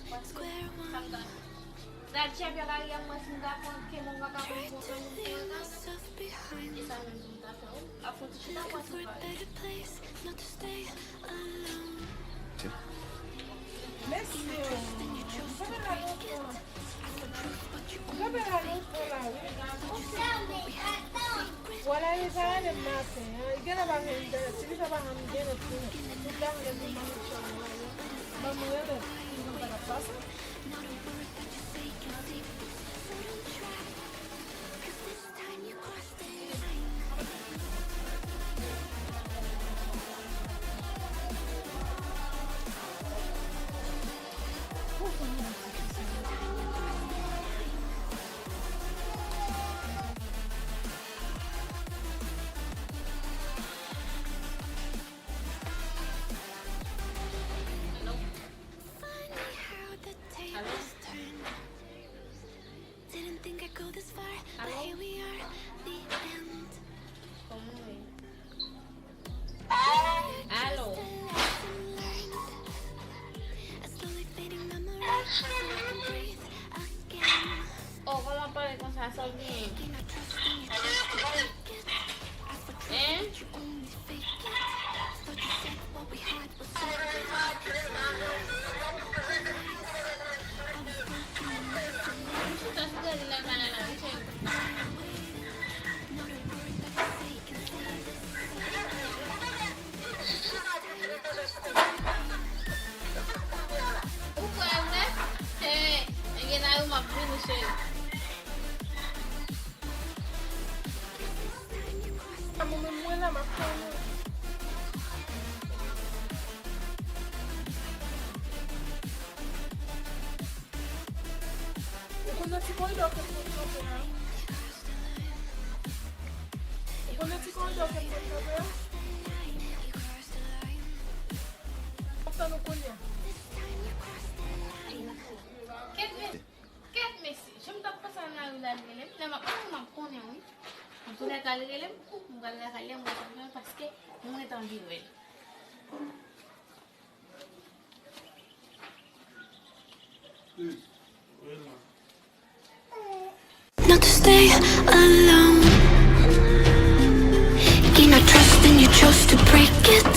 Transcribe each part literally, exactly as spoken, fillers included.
Sa m ta fè. Gad chèpyè kari a, m wè si m ka pran ke mwen pa ka pran pran pran pran. E sa menm tou m ta fè, wi. Ap fè ti chita pran ti pay. Mèsi, oh. Sa fè la lontan. Sa fè la lontan la, wi. Wala, li pa rele m maten an. Li genlè pa gen entènèt. Si li pa pa gen entènèt, pou, pou ta rele m, m pa met chan nan la, ban m rele pou m konn sa k ap pase. Alo? Alo? Kòman w ye? Alo? Oh, kòman w pale konsa, sa w genyen? Hein? Ou kwè vre? Hey, gen la yo m ap vini, cheri. Mwen menm, mwen la, m ap tann ou. Ou konn nan ti koridò ke m konn kanpe a? Ou konn nan ti koridò ke m konn kanpe a? M ap tann ou kounye a. Kèt, men. Kèt mesye, jan m t ap pase nan lari la, l rele m, lè m ap pale, m ap konnen wi. Antoulèka, l rele m, m pral lakay li, m pral tann li, paske mwen t anvi wè l. Not to stay alone. Gain our trust and you chose to break it.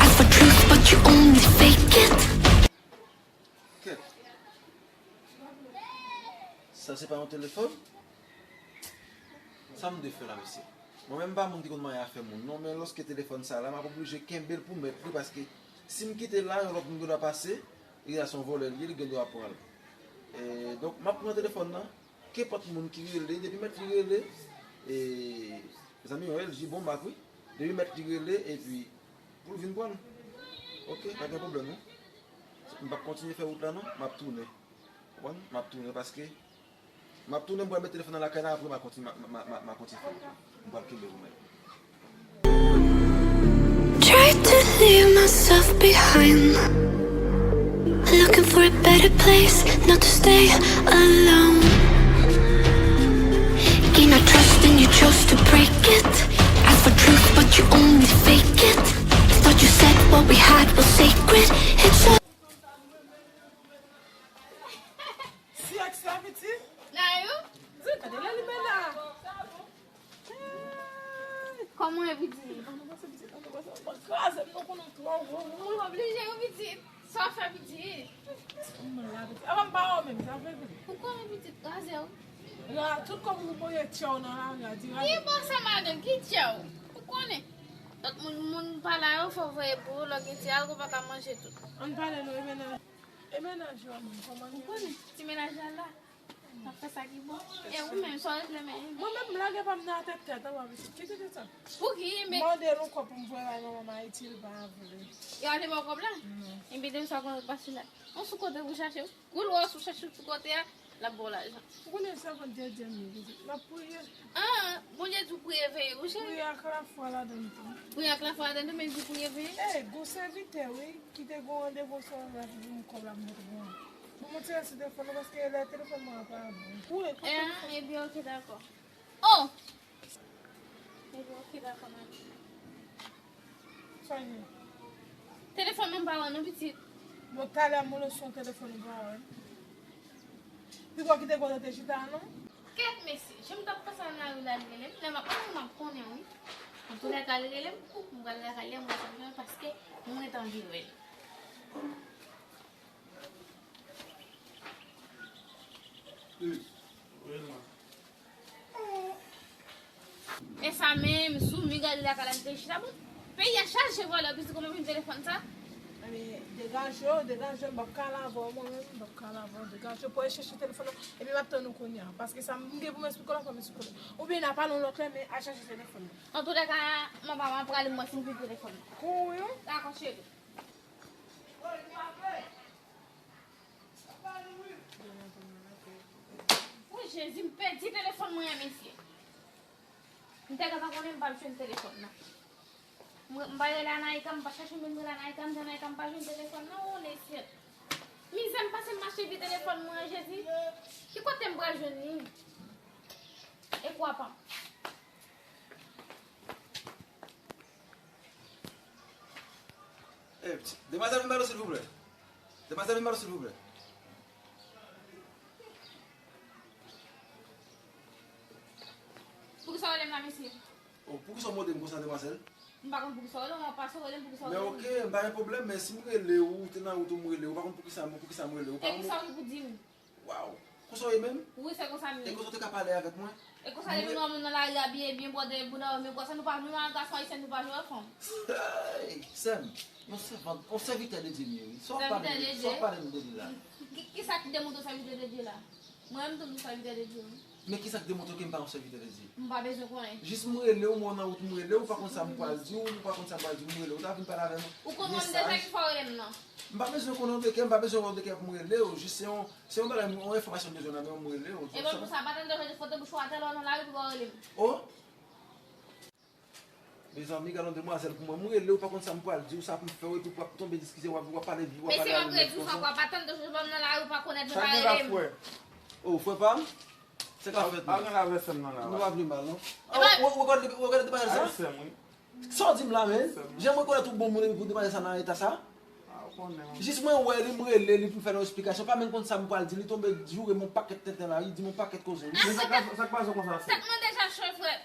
Ask for truth, but you only fake it. Kèt. Sa se pa yon telefòn? Sa m dwe fè la, mesye? Mwen menm m pa moun ki konn manyen afè moun, non, men lòske telefòn sa la, m ap oblije kenbe l pou mèt li, paske si m kite l la, yon lòt moun gendwa pase, li a se yon vòlè li ye, li gendwa pran l. E, donk, m ap pran telefòn nan, kenpòt moun ki rele, depi mèt li rele, e, mezanmi, yon L G bon mak, wi. Depi mèt li rele, epi pou l vin pran l. Oke, pa gen pwoblèm, non. M p ap kontinye fè wout la, non. M ap tounen. Konprann? M ap tounen paske m ap tounen, m pral met telefòn nan lakay la, apre m a kontinye, m a, m a, m a, m a kontinye fè wout la. M pral kenbe ou menm. Tried to leave myself behind. Looking for a better place, not to stay alone. Gain our trust and you chose to break it. Ask for truth, but you only fake it. Thought you said what we had was sacred. It's all Si ex la pitit? Nayou? Di, gade lè li bèl la. Kòman w ye, pitit? An nou pase, pitit, an nou pase. Ou pa kraze m non, konnen w twò gwo. Ou oblije wi, pitit. Sa w fè, pitit? M la, pitit. Apa m pa wè w menm, sa vre, vre. Ou konnen pitit kraze w. La, tout kòb ou voye tchè w nan lari a, di raje. Ki bò sa, madanm? Ki tchè w? Ou konnen. Lòt moun, moun pa la yo, fò w voye pou yo, lè w gen ti algo pa ka manje tout. Ann pale non, e mennaj. E mennaj yo menm, kòman l ye? Ou konnen, ti mennaj la la. N ap fè sa ki bon. E ou menm, sa w regle men? Mwen menm, m lage pa m nan atè tèt anba pitit. Kite de sa. Pouki? Men mande l yon kòb pou m voye bay manman m Ayiti, l pa vle. Yo ale ba w kòb la? Non. Ebyen, depi sa w konnen w pase la. On sou kote pou chache w. Kou l wè w sou chache w sou kote a, l ap ba w lajan. Ou konnen sèvant Dye, Dye m ye, pitit. M ap priye. Ah, Bondye di w priye veye w, cheri. Priye ak lafwa ladan l tou. Priye ak lafwa ladan l tou, men l di w priye veye. Ey, gon sèvitè, wi, ki te gon randevou ansanm avè m, ki di m kòb la m mete pou mwen. Bon, mwen tire sou telefòn nan, paske lè telefòn mwen an pa bon. Wi, kòb telefòn. Ebyen, oke, dakò. Oh! Ebyen, oke, dakò, mami. Sa gen? Telefòn nan pa wè non, pitit. Bon, talè m rele sou yon telefòn ou pa wè m. Pi gwo kite kote w te chita a non. Kèt mesye, jan m t ap pase nan lari la, li rele m. Lè m ap pase, m ap konnen wi. Antoulèka, li rele m, m pral lakay li, m wè sa l fè, paske mwen t anvi wè l. E sa menm, sou mi gade lakay la, m te chita, bon, peyi a chaje vòlè, piti kòman vin telefòn sa? Ebyen, degaje w, degaje w, m p ap ka la avè w, mwen menm, m p ap ka la avè w, degaje w, pou al chèche telefòn nan, epi m ap tann ou kounye a, paske sa m gen pou m esplike w la, fò m esplike w. Oubyen n a pale yon lòt lè, men al chèche telefòn nan. Antoulèka, manman, m ap prale, mwen, si m jwenn telefòn nan. Kounye a? Dakò, cheri. Woy, Jezi, m pèdi telefòn mwen an, mesye. M te gentan konnen m p ap jwenn telefòn nan. Mwen, m pa rele Anaïka, m pa chache moun rele Anaïka, m di Anaïka m pa jwenn telefòn nan, o mesye. Mizè m pase m mache vye telefòn mwen an, Jezi. Ki kote m pral jwenn li? E kwa pa m? Eh, demwazèl, vin ba nou, silvouplè. Demwazèl, vin ba nou, silvouplè. Poukisa w rele m la, mesye? Oh, poukisa w mande m konsa, demwazèl? M pa konn poukisa w rele m, w ap pase w rele m, poukisa w rele m? Men oke, m pa gen pwoblèm, men si m rele w, ou te nan wout ou, m rele w, ou pa konn poukisa, poukisa m rele w, ou pa konn. E kisa w gen pou di m? Waw! Konsa w ye menm? Wi, se konsa m ye. E konsa w te ka pale avèk mwen? E konsa depi nou wè moun nan lari a abiye byen, bwòdè bouda w, men bwòdè sa, nou pa vle wè gason ayisyen, nou pa vle wè fanm. Hey, sè m, yon sèvant, yon sèvitè de Dye m ye, wi. Sa w ap pale, sa w ap pale m de li la? Ki, kisa ki demontre w sèvitè de Dye la? Mwen menm tou m sèvitè de Dye, wi. Men kisa k demontre ke m pa yon sèvitè de Dye? M pa bezwen konnen. Jis m rele w, m wè w nan wout, m rele w, ou pa konn sa m pral di w, ou pa konn sa m pral di w, m rele w, ou ta vin pale avè m. Ou konn mwen deja ki fwa w rele m nan? M pa bezwen konnen w de kè, m pa bezwen wè w de kè pou m rele w, jis se yon, se yon bagay, yon enfòmasyon m bezwen nan men w, m rele w. E bon, pou sa, pa tann de jodi foto bouch ou atè lè w nan lari pou w rele m. Oh! Mezanmi, gade yon demwazèl pou mwen. M rele w, pa konn sa m pral di w, sa pou m fè w, epi w ap tonbe diskisyon, w ap, w ap pale, w ap pale avè m konsa. Mesye, m ap rele di w sa, kwa, pa tann de jodi, pa nan lari, ou pa konnen, men pa rele m. Oh, frè pa m? Se ka fèt, non. Pa gen lavè sè m nan la. Nou pa vle mal, non. Ou, ou, ou gade, ou gade demwazèl sa? Sa w di m la, men? Jan m rekonèt ou bon moun epi pou demwazèl sa nan eta sa? Jis mwen wè li, m rele li pou m fè yon esplikasyon. Pa menm konn sa m pral di, li tonbe joure m yon pakèt tenten la, li di m yon pakèt koze. Men sa k pase konsa, sè? Tèt mwen deja cho, frè.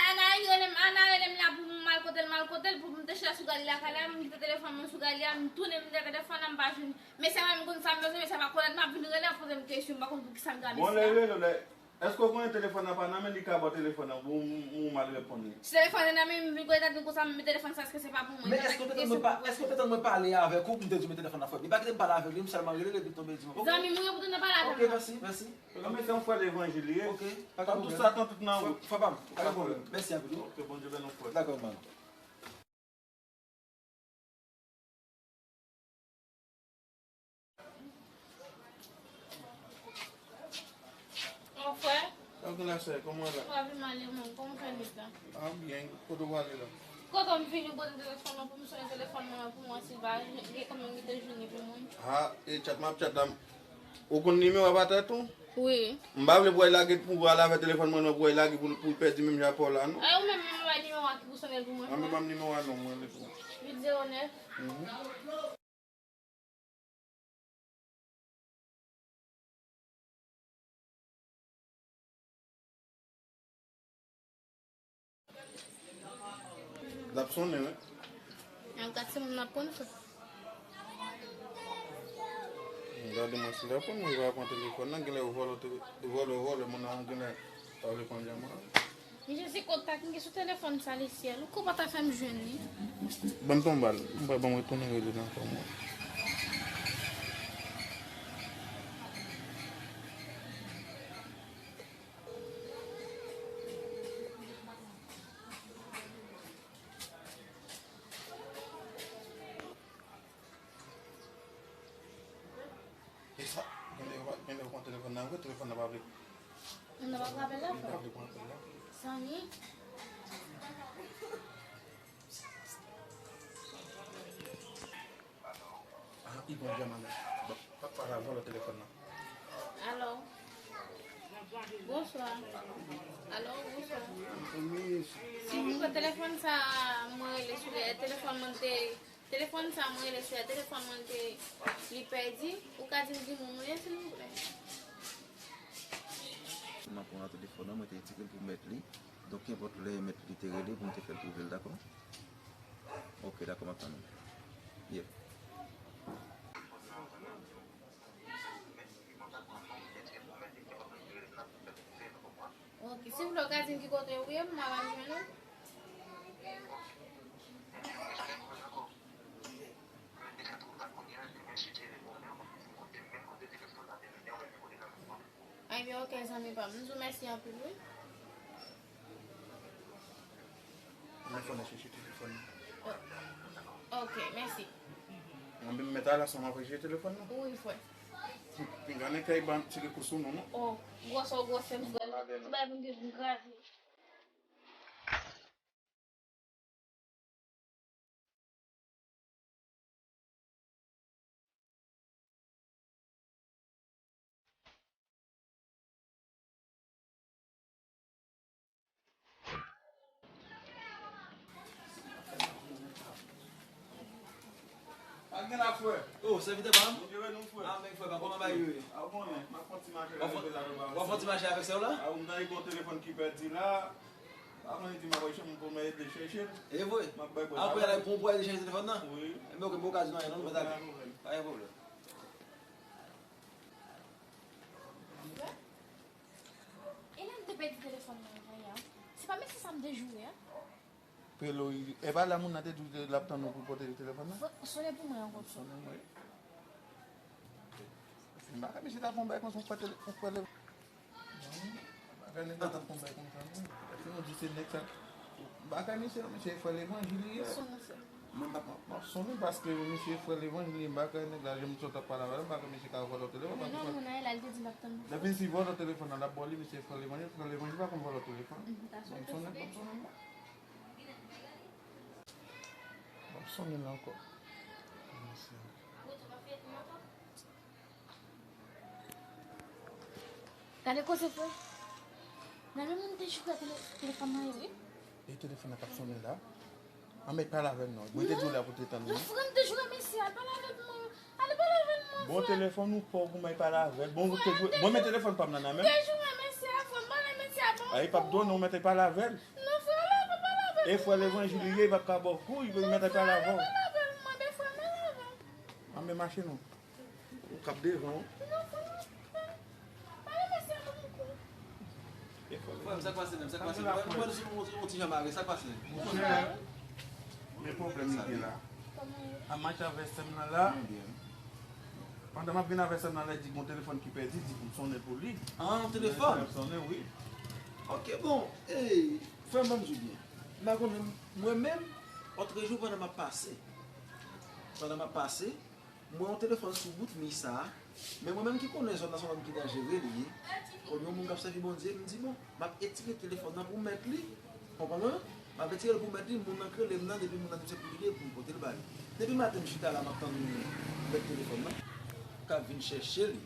Ana rele m, Ana rele m la pou m al kote l, m al kote l, pou m te chita sou gari lakay la, m kite telefòn mwen sou gari a, m tounen m kite telefòn nan, m pa jwenn. Men sè mwen, m konn sa m bezwen, men sè pa konn, m ap vin rele, ap poze m kesyon, m pa konn poukisa m travèse la. Bon, lè rele w, lè Èske w konnen telefòn nan pa nan men li, ka ba w telefòn nan pou ou mal reponn li? Si telefòn nan nan men m, m vin konnen tande konsa, m met telefòn sa, èske se pa pou mwen? Men èske w te tann mwen pa, èske w te tann mwen pale avèk ou pou m te di w met telefòn nan frè m? Li pa kite m pale avèk li, m sèlman rele l epi l tonbe di m. Oke? Zanmi m, wi, ou te nan pale avè m. Oke, mèsi, mèsi. Mwen se yon frè levanjil li ye. Oke, pa gen pwoblèm. Tan tout sa, tan tout nan wout. Frè pa m, pa gen pwoblèm. Mèsi anpil, wi. Oke, Bondye beni w, frè. Dakò, man. Mon frè. Sa w gen la, sè? Kòman w la? Mwen vin mal, e mwen, kòman w fè nèt la? Ah, byen. Kote w ale la? Kote m vini, ou pote telefòn nan pou m sonnen telefòn mwen an pou mwen, si l pa gen kòman m kite l jwenn li pou mwen. Ah, e tchat m ap tchat la. Ou konn nimewo a pa tèt ou? Wi. M pa vle pou w al lage, pou w al avè telefòn mwen nan, pou w al lage pou, pou l pèdi menm jan pa w la, non. E ou menm, menm bay nimewo a ki pou sonnen l pou mwen. Mwen menm ban m nimewo a non, mwen rele pou ou. Uit zewo nèf. Mhm. L ap sonnen, wi. Yon kat se moun ap konn fè. Gade mwen si l ap konn, mwen va pran telefòn nan, genlè yo vòlò, vòlò, vòlò, moun nan genlè pa vle pran djama. Jezi, kontak m gen sou telefòn sa, lesyèl. Ou ko pa ta fè m jwenn li? Ban m ton bal. M pral ban m retounen rele nan fè mwen. E sa, genlè yo pa, genlè yo pran telefòn nan vre, telefòn nan pa vle. Moun nan pa pran apèl la? Li pa vle pran apèl la. Zanmi. Ah, li pran djama la. Bon, pa, pa la, vòlò telefòn nan. Alo. Bonswa. Alo, bonswa. Silvouplè, telefòn sa mwen rele sou li, telefòn mwen te Telefòn sa mwen rele, se telefòn mwen te, li pèdi. Ou ka di m ki moun ou ye, silvouplè? M ap pran telefòn nan, mwen te etire l pou mèt li. Donk, kenpòt lè mèt li te rele pou m te fè l twouve l, dakò? Ok, dakò, m ap tann ou. Yeah. Ok, silvouplè, ou ka di m ki kote ou ye pou m al jwenn ou? Ebyen, ok, zanmi pa m. M di w mèsi anpil, wi. Mwen fò n al chèche telefòn nan. O-, ok, mèsi. Mwen menm mèt al la, san mwen al chèche telefòn nan. Wi, frè. Pinga nèg kay ban tire kou sou nou, non? O, gwòs ou gwòs, frè m, frè. Ti bagay pou m te vin kraze. Pa gen la, frè. Oh, sèvitè pa m? Bondye beni w, frè. Amèn, frè pa m. Kòman bagay yo ye? A, ou konnen, m ap fè yon ti mache la, w ap fè, w ap fè yon ti mache avèk sè w la? A, ou m tande gen yon telefòn ki pèdi la. Pa konnen di m ap al chèche, m pou mwen ede chèche l. E vre? M ap bay kòb. Apre la, pou, pou ede chèche telefòn nan? Wi. Ebyen, ok, m pa ka di nou anyen, non, nou pa ta. Pa gen pwoblèm. E lè m te pèdi telefòn nan, frè, se pa mesye sa m te joure a? Pelo, e pa la moun nan te di w l ap tann ou pou pote telefòn nan? Fò, sonnen pou mwen ankò. Sonnen mwen. M pa kwè misye ta fè yon bagay konsa, yon frè tele-, yon frè le-, non, m pa kwè nèg la ta fè yon bagay konsa, non. Èske nou di se nèg sa, m pa kwè misye, non, misye frè levanjil li ye. Sonnen, sè. Mwen m pa, m ap sonnen paske misye frè levanjil li ye, m pa kwè nèg la, jan m sot ap pale avè l, m pa kwè misye ka vòlò telefòn. Men non, moun nan, l al te di l ap tann. Depi si vòlò telefòn nan, l ap ba w li, misye frè levanjil, frè levanjil pa konn vòlò telefòn. M ta sonnen, m ap sonnen. M ap sonnen l ankò. Gade koze frè. Nan men moun te joure tele-, telefòn nan ye, wi. E telefòn nan k ap sonnen la. Anmèt pale avè l non. Mwen te di w la pou te tann mwen. Non, frè m te joure mesye a, pale avè l mwen. Ale pale avè l mwen, frè. Bon, telefòn ou pa w pou mwen pale avè l. Bon, ou te joure. Bon, men telefòn pa m nan nan men m. Te joure mesye a, frè m, pale mesye a, bon. Ay, p ap donnen, ou mèt pale avè l. Non, frè, ale, pa pale avè l. E frè levanjil li ye, li p ap ka ba w kou, li mèt pale avè w. Pale avè l, mwen, men frè, pale avè l. Anmèt mache non. Ou k ap devan w. Non, frè, pa, pa remèsye m ankò. Frè m, sa k pase menm? Sa k pase? Mwen, mwen, mwen, mwen, mwen, ti jan mare, sa k pase? Monchè, men pwoblèm li gen la. Ap mache avè sè m nan la. Pandan m ap vin avè sè m nan la, li di gon telefòn ki pèdi, di pou m sonnen pou li. Ah, yon telefòn? Sonnen, wi. Ok, bon, eh, frè m, ban m di w byen. M pa konnen, mwen menm, otrejou pandan m ap pase, pandan m ap pase, m wè yon telefòn sou bout mi sa a, men mwen menm ki konnen zòn nan se yon zòn ki danjere li ye, kòm yon moun k ap sèvi Bondye, m di, bon, m ap etire telefòn nan pou mèt li, konprann mwen? M ap etire l pou mèt li, moun nan k rele m nan, depi moun nan di m se pou li li ye, pou m pote l ba li. Depi maten, m chita la, m ap tann mèt telefòn nan, k ap vin chèche li.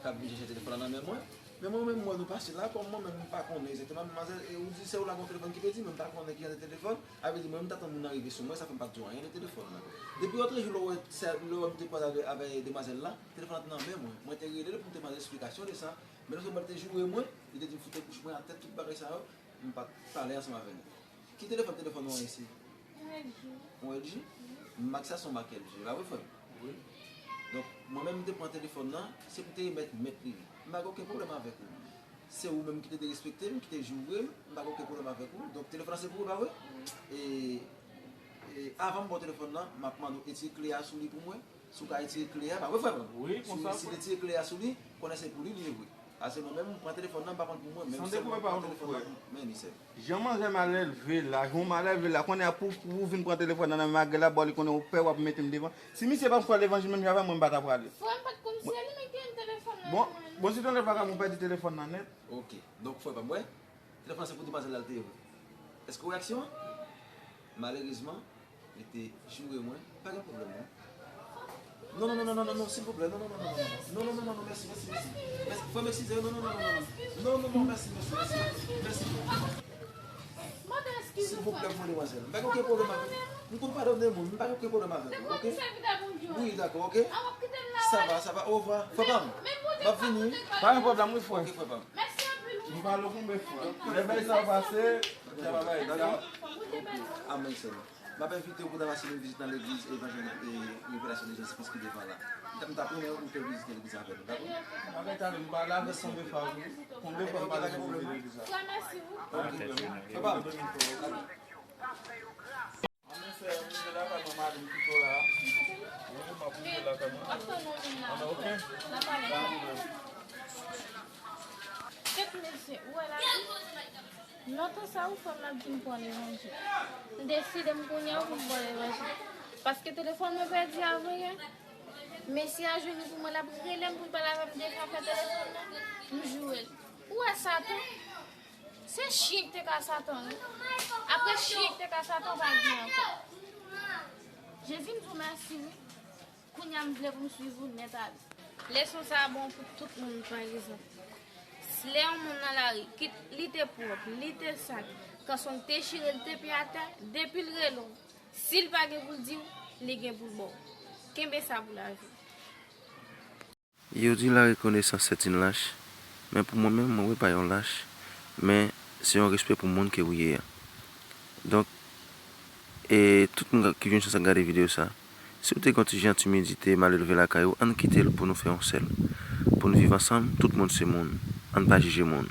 K ap vin chèche telefòn nan nan men mwen. Men mwen menm, mwen, nou pase la, kòm mwen menm, m pa konnen egzakteman, manmzèl, e ou di sè ou la gon telefòn ki pèdi, men m pa konnen ki jan de telefòn, sa vle di mwen, m t atann moun nan rive sou mwen, sa fè m pa t di w anyen de telefòn nan. Depi otrejou, lè w wè sè, lè w wè m te kwaze avè, avè demwazèl la, telefòn nan te nan men mwen. Mwen te rele l pou m te mande l esplikasyon de sa, men lòske mwen te joure mwen, li te di m fout bouch mwen atè, tout bagay sa yo, m pa t pale ansanm avè li. Ki telefòn, telefòn ou an ye? Yon L G. Yon L G? Mak sa se yon mak L G, pa vre, frè m? Wi. Donk, mwen menm, m te pran telefòn nan, se pou te remèt mèt li li. M pa gen okenn pwoblèm avèk ou. Se ou menm ki te derespekte m, ki te joure m, m pa gen okenn pwoblèm avèk ou. Donk, telefòn nan se pou ou, pa vre? E, e avan m ba w telefòn nan, m ap mande w etire kle a sou li pou mwen. Si w ka etire kle a, pa vre, frè m? Wi, konsa, si li etire kle a sou li, konnen se pou li li ye vre. Paske mwen menm, m pran telefòn nan, m pa pran l pou mwen, men m sèlman pran telefòn nan pou mwen, li sèl. Jan manzè malelve la, jan w malelve la, konnen a pou, pou w vin pran telefòn nan nan men magrel la, bò li konnen w pè w ap mete m devan. Si misye pa t frè levanjil menm jan avè mwen, m pa ta prale. Frè m pa t konn si se li menm ki gen telefòn nan men mwen. Bon, si tonton pa ka pou pèdi telefòn nan nèt. Ok, donk frè pa m, wè, telefòn nan se pou demwazèl la l te ye vre. Èske w wè aksyon an? Malerezman, li te joure mwen, pa gen pwoblèm non. Non, non, non, non, non, non, non, silvouplè, non, non, non, non, non, non, non, non, non, non, mèsi, mèsi, mèsi, mèsi, frè m, eskize, non, non, non, non, non, non, non, non, mèsi, mèsi, mèsi, mèsi, silvouplè, pou demwazèl, m pa gen okenn pwoblèm avè l. M konn padone moun, m pa gen okenn pwoblèm avèk ou, oke? Wi, dakò, oke? Sa va, sa va, orevwa. Frè pa m, m ap vini, wi. Pa gen pwoblèm, wi, frè. Oke, frè pa m. Mèsi anpil, wi. Nou pale konbyen fwa. Lè bagay sa yo pase, y a pa bagay. Dakò? Amèn, sè m. M ap envite w pou ta pase yon vizit nan legliz evanjèl e revelasyon de Jezi Kris ki devan la. M t ap renmen ou fè vizit legliz avè nou, dakò? Avèk talè, nou pale avèk konbyen fwa, wi. Konbyen fwa m pale pou vizit legliz la? Frè, mèsi, wi. Oke. Frè pa m. Ann fè, m rive lakay mwen, madanm kite w la. Wi, m ap rive lakay mwen. Ann, oke. Kèt mesye, ou wè la wi. Lontan sa ou fè m ap di m pran levanjil. M deside m kounye a pou m pran levanjil. Paske telefòn mwen pèdi avan yè. Mesye a jwenn li pou mwen, l ap rele m pou l pale avè m de zafè telefòn nan. M joure l. Ou wè Satan? Se chen ki te ka Satan, wi. Apre chen ki te ka Satan, pa gen ankò. Jezi, m di w mèsi, wi. Kounye a, m vle pou m swiv ou nèt ale. Leson sa a bon pou tout moun, pa egzanp. Lè yon moun nan lari, kit li te pwòp, li te sal, kanson te chire, li te pye atè, depi l rele w, si l pa gen pou l di w, li gen pou l ba w. Kenbe sa pou lavi. Yo di la reconnaissance c'est une lâche, men pou mwen menm, mwen wè pa yon lach, men se yon respè pou moun ke ou ye a. Donk, e tout moun ki jwenn chans ap gade videyo sa, si w te gen yon ti jan timidite, malelve lakay ou, ann kite l pou nou fè yon sèl. Pou n viv ansanm, tout moun se moun. Ann pa jije moun.